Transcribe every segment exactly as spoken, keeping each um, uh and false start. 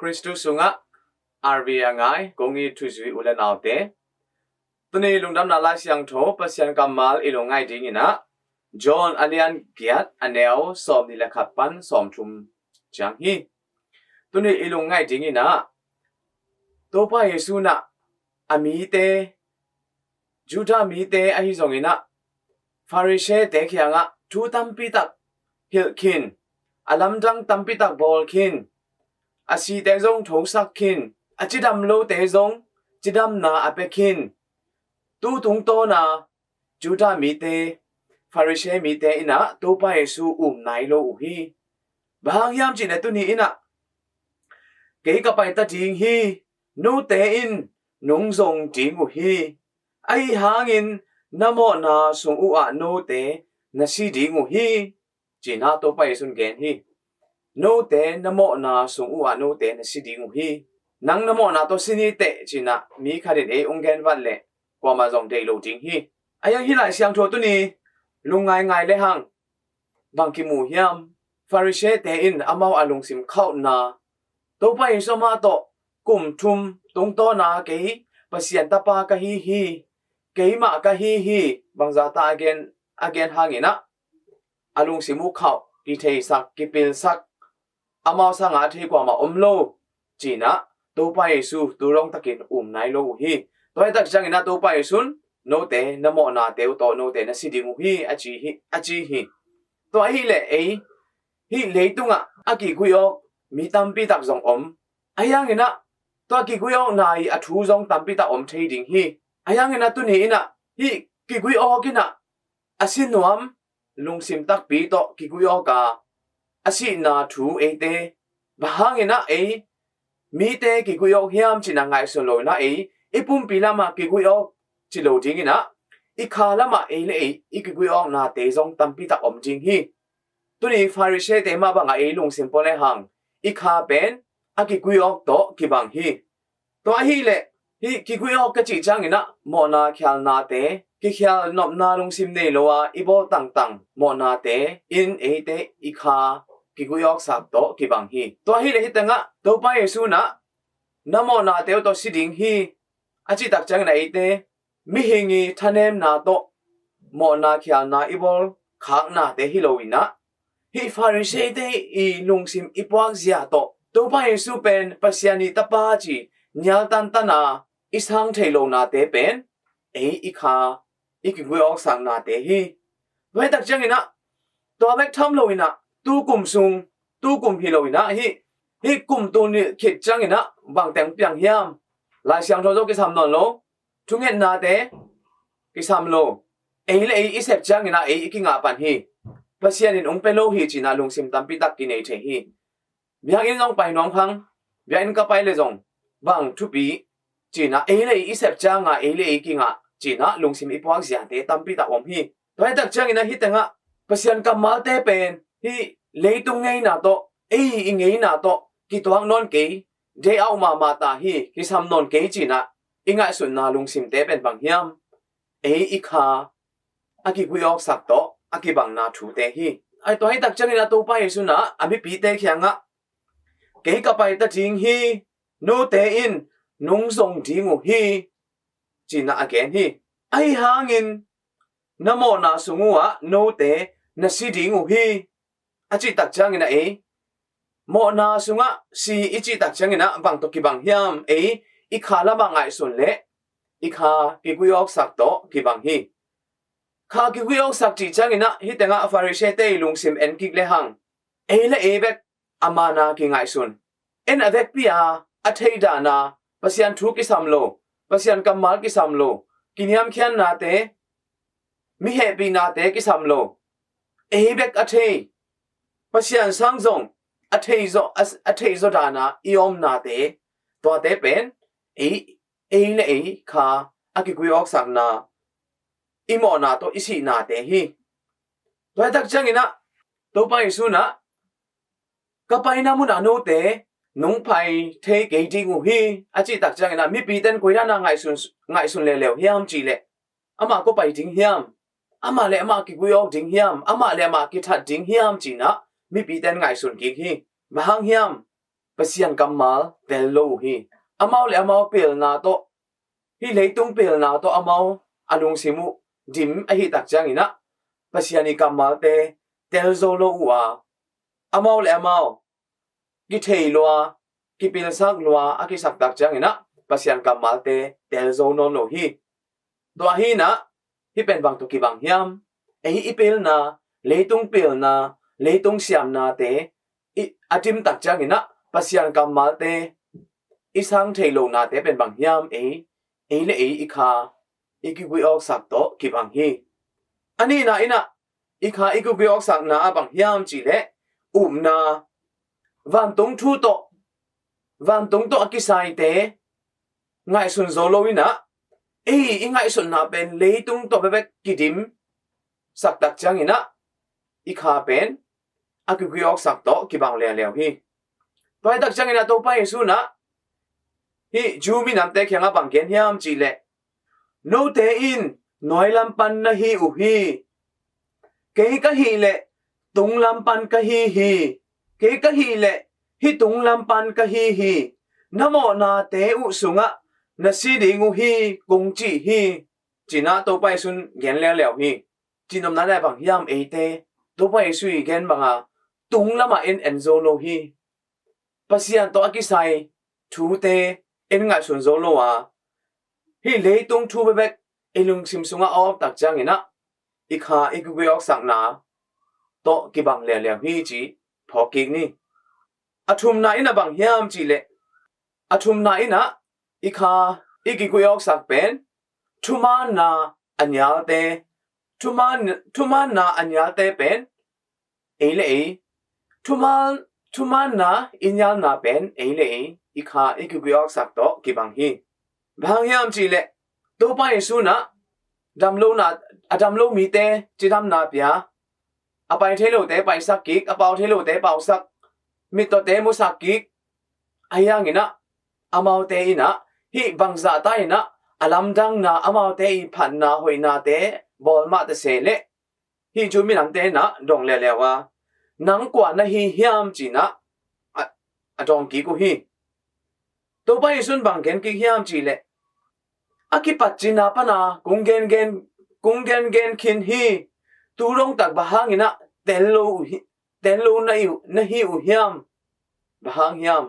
Khristu sungah R V a ngai kong it thuzui u le naute, tuni lungdamna Lai Siangtho Pasian kammal i lungngaih dingin ah John a lian giat a neu sawmnih le khat pan sawmthum ciang hi. Tuni i lungngaih dingin ah Topa Jesu in ah a mite, Judah mite ahi zongin ah Farisee-te kiangah thu tampi tak hilh khin, a lamdang tampi tak bawl khin, a site zong thosak khin, a cidam lote zong cidamna a pia khin. Tu tungtawna Judah mite, Farisee mite in ah Topa Jesu um nai lo uh hi. Bang hang hiam cih leh tuni in ah kei ka pai ta ding hi, note in nong zong ding uh hi. Ahi hangin na mawhna sung uhah note na si ding uh hi, ci-in ah Topa Jesu in gen hi. Note na mawhna sung uhah note na si ding uh hi. Nang na mawhna tawh si ni teh ci-in ah mi khat in ei hong gen vat leh kuamah zong deih lo ding hi. Ahi hang hih Lai Siangtho tuni lungngaingai le hang bang kimu hiam? Farisee-te in amau a lungsim khauhna, Topa Jesu amah tawh kum thum tungtawna kei Pasian tapa ka hi hi, keimah ka hi hi, bangzah ta a gen, a gen hangin ah a lungsim uh khauh, kitheisak, kipilsak, amau sangah a thei kuamah om lo, ci-in ah Topa Jesu tu lawngtakin um nai lo uh hi. Tua hi tak ciangin ah Topa Jesu in note na mawhnate uh tawh note na si ding uh hi, a ci hi, a ci hi. Tua ahih leh ei hih leitungah a kiguih awk mi tampi tak zong om. Ahi hangin ah tua kiguih awkna ih a thu zong tampi tak om thei ding hi. Ahi hangin ah tuni in ah hih kiguih awk in ah a si nuam lungsim takpi tawh kiguih awk a, a sihna thu eite bang hangin ah ei mite kiguih awk hiam ci-in ah ngaihsun lo in ah ei i pumpi lamah kiguih awk ci lo dingin ah i kha lamah ei le ei i kiguih awknate zong tampi tak om ding hi. Tuni Farisee-te mah bangah ei lungsim pua le hang i kha pen a kiguih awk tawh kibang hi. Tua ahih leh hih kiguih awk ka cih ciangin ah mawhna khialnate, kikhial nopna lungsim nei lo a i bawl tangtang mawhnate in eite i kha kiguih awksak tawh kibang hi. Tua ahih leh hih tengah Topa Jesu in ah na mawhnate uh tawh si ding hi, a cih tak ciangin ah eite mihing ih thanemna tawh mawhna khialna i bawl khaknate hi lo in ah hih Farisee-te ih lungsim i puakzia tawh Topa Jesu pen Pasian ih tapa ci nial tantan a i sang thei lonate pen ei i kha i kiguih awksaknate hi. Tua hi tak ciangin ah tua bek tham lo in ah tu kum sung, tu kum hi lo in ah hih, hih kum tul nih khit ciangin ah bangteng piang hiam? Lai Siangtho zong kisam nawn lo, thungetnate kisam lo. Ei le ei i sep ciangin ah ei i kingah pan hi. Pasian in hong pia lo hi ci-in ah lungsim tampi tak kinei thei hi. Biakinn zong pai nuam kha, biakinn ka pai leh zong bang thupi ci-in ah ei le ei i sep ciang a ei le ei kingah ci-in ah lungsim i puakziate tampi tak om hi. Tua hi tak ciangin ah hih tengah Pasian kammalte pen hih leitung ngeina tawh, ei i ngeina tawh kituak nawn kei, day out mahmah ta hi, kisam nawn kei ci-in ah i ngaihsutna lungsimte pen bang hiam? Ei i kha a kiguih awksak tawh a kibangna thute hi. Ahi, tua hi tak ciangin ah Topa Jesu in ah a mipite kiangah kei ka pai ta ding hi, note in nong zong ding uh hi, ci-in ah a gen hi. Ahi hangin na mawhna sung uhah note na si ding uh hi, a cih tak ciangin ah ei mawhna sungah si i cih tak ciangin ah bang tawh kibang hiam? Ei i kha lamah ngaihsun leh i kha kiguih awksak tawh kibang hi. Kha kiguih awksak cih ciangin ah hih tengah Farisee-te ih lungsim en kik le hang, ei le ei bek a mana kingaihsun, en a vekpi a, a theih dan a, Pasian thu kisam lo, Pasian kammal kisam lo, kiniamkhiatnate, mi hehpihnate kisam lo, ei bek a thei, Pasian sang zong a thei zaw, a, a thei zaw dan a i omnate, tuate pen ei, ei le ei kha a kiguih awksakna, i mawhna tawh i sihnate hi. Tua hi tak ciangin ah Topa Jesu in ah ka paina munah note nong pai thei kei ding uh hi, a cih tak ciangin ah mipite in koi dan a ngaihsun, ngaihsun leuleu hiam cih leh, amah kua pai ding hiam? Amah le amah kiguih awk ding hiam? Amah le amah kithat ding hiam? Ci-in ah mipite in ngaihsun kik hi. Bang hang hiam? Pasian kammal tel lo uh hi. Amau le amau pilna tawh, hih leitung pilna tawh amau a lungsim uh dim ahih tak ciangin ah, Pasian ii kammalte tel zo lo uh a, amau le amau kithei lua, kipilsak lua a kisak tak ciangin ah, Pasian kammalte tel zo nawn lo hi. Tua hi-in ah, hih pen bang tawh kibang hiam? Ei i pilna, leitung pilna, leitung siamnate i a dim tak ciangin ah, Pasian kammalte i sang thei lohnate pen bang hiam? Ei, ei le ei i kha i kiguih awksak tawh kibang hi. A nihna in ah, i kha i kiguih awksakna ah bang hiam cih leh, upna, vantung thu tawh, vantung tawh a kisaite ngaihsun zo lo-in ah, ei i ngaihsutna pen leitung tawh bekbek kidimsak tak ciangin ah, i kha pen a kiguih awksak tawh kibang leuleu hi. Tua hi tak ciangin ah, Topa Jesu in ah hih Jew minamte kiangah bang gen hiam cih leh, note in nuai lam pan na hi uh hi. Kei ka hih leh tung lam pan ka hi hi. Kei ka hih leh hih tung lam pan ka hi hi. Na mawhnate uh sungah na si ding uh hi, kong ci hi, ci-in ah Topa Jesu in gen leuleu hi. Cihnopna in ah bang hiam, eite Topa Jesu ii gen banga tung lamah en en zo lo hi. Pasian tawh a kisai thute en ngaihsun zo lo a, hih leitung thu bekbek i lungsim sungah a awk tak ciangin ah, i kha i kiguih awksakna tawh kibang leuleu hi cih phawk kik ni. A thumna in ah bang hiam cih leh, a thumna in ah i kha i kiguih awksak pen thumaanna a nialte, thumaan, thumaanna a nialte pen ei le ei, thumaan, thumaanna i nialna pen ei le ei i kha i kiguih awksak tawh kibang hi. Bang hang hiam cih leh, Topa Jesu in ah damlohna, a damlo mite cidamna pia, a pai thei lote paisak kik, a pau thei lote pausak, mittawte musak kik. Ahi hangin ah, amaute in ah hih bangzah ta in ah a lamdangna, amaute ii phatna, hoihnate bawl mah ta se leh, hih Jew minamte in ah dong leuleu a, nang kua na hi hiam, ci-in ah a, a dawng kik uh hi. Topa Jesu in bang gen kik hiam cih leh, a kipat cihna pan a kong gengen, kong gengen khin hi. Tu dong tak bang hangin ah tel lo uh hi, tel lo na hi uh, na hi uh hiam? Bang hang hiam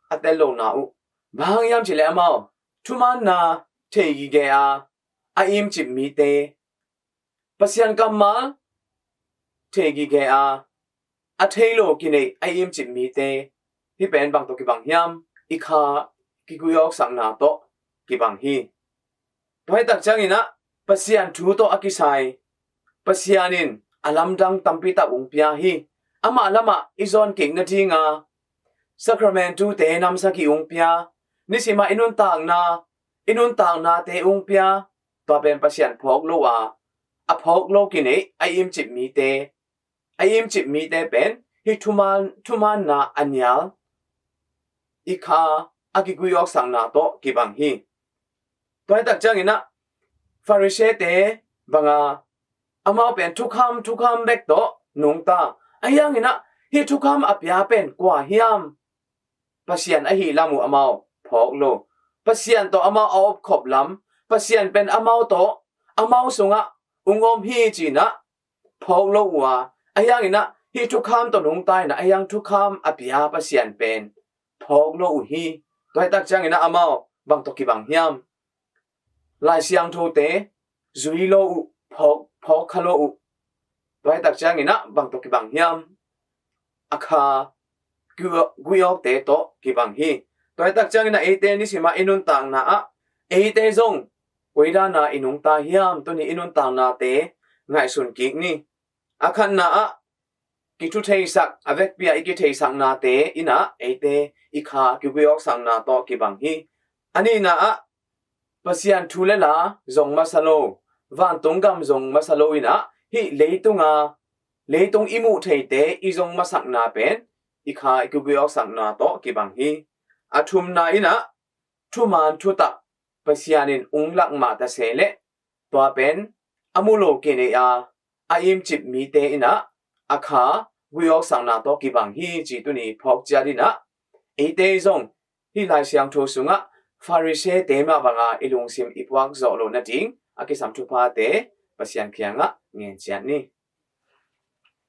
a tel lohna uh? Bang hang hiam cih leh, amau thumaanna thei gige a, a imcip mite, Pasian kammal thei gige a, a thei lo kineih, a imcip mite, hih pen bang tawh kibang hiam? I kha kiguih awksakna tawh kibang hi. Tua hi tak ciangin ah, Pasian thu tawh a kisai, Pasian in a lamdang tampi tak ung pia hi. Amah lamah i zawn kik nading a, Sacramentu-te namsak ih ung pia, nisim ah i nuntakna, i nuntaknate ung pia, tua pen Pasian phawk lo a, a phawk lo kineih, a imcip mite, a imcip mite pen hih thumaan, thumaanna a nial, i kha a kiguih awksakna tawh kibang hi. Tua hi tak ciangin ah, Farisee-te banga, amau pen thukham, thukham bek tawh nungta. Ahi hangin ah, hih thukham a pia pen kua hiam? Pasian ahih lam uh amau phawk lo. Pasian tawh amau a opkhop lam, Pasian pen amau tawh, amau sungah ung om hi, ci-in ah phawk lo uh a, ahi hangin ah hih thukham tawh nungta in ah, ahi hang thukham a pia Pasian pen phawk lo uh hi. Tua hi tak ciangin ah amau bang tawh kibang hiam? Lai Siangthote zui lo uh, phawk, phawk kha lo uh. Tua hi tak ciangin ah bang tawh kibang hiam? A kha gui-, guihawkte tawh kibang hi. Tua hi tak ciangin ah eite nisim ah i nuntakna ah, eite zong koi dan a i nungta hiam, tuni i nuntaknate ngaihsun kik ni. A khatna ah, kithutheisak, a vekpi ah i kitheisaknate in ah eite i kha kiguih awksakna tawh kibang hi. A nihna ah, Pasian thu le la zong masa lo, vantung gam zong masa lo in ah, hih leitung a, leitung i muh theite i zong masakna pen i kha i kiguih awksakna tawh kibang hi. A thumna in ah, thumaan thutak Pasian in ung lak mah ta se leh, tua pen a mu lo kineih a, a imcip mite in ah a kha guih awksakna tawh kibang hi, ci tuni phawk ciat in ah, Eite zong hih Lai Siangtho sungah Farisee-te mah banga i lungsim i puak zawh loh nading a kisam thuphate Pasian kiangah ngen ciat ni.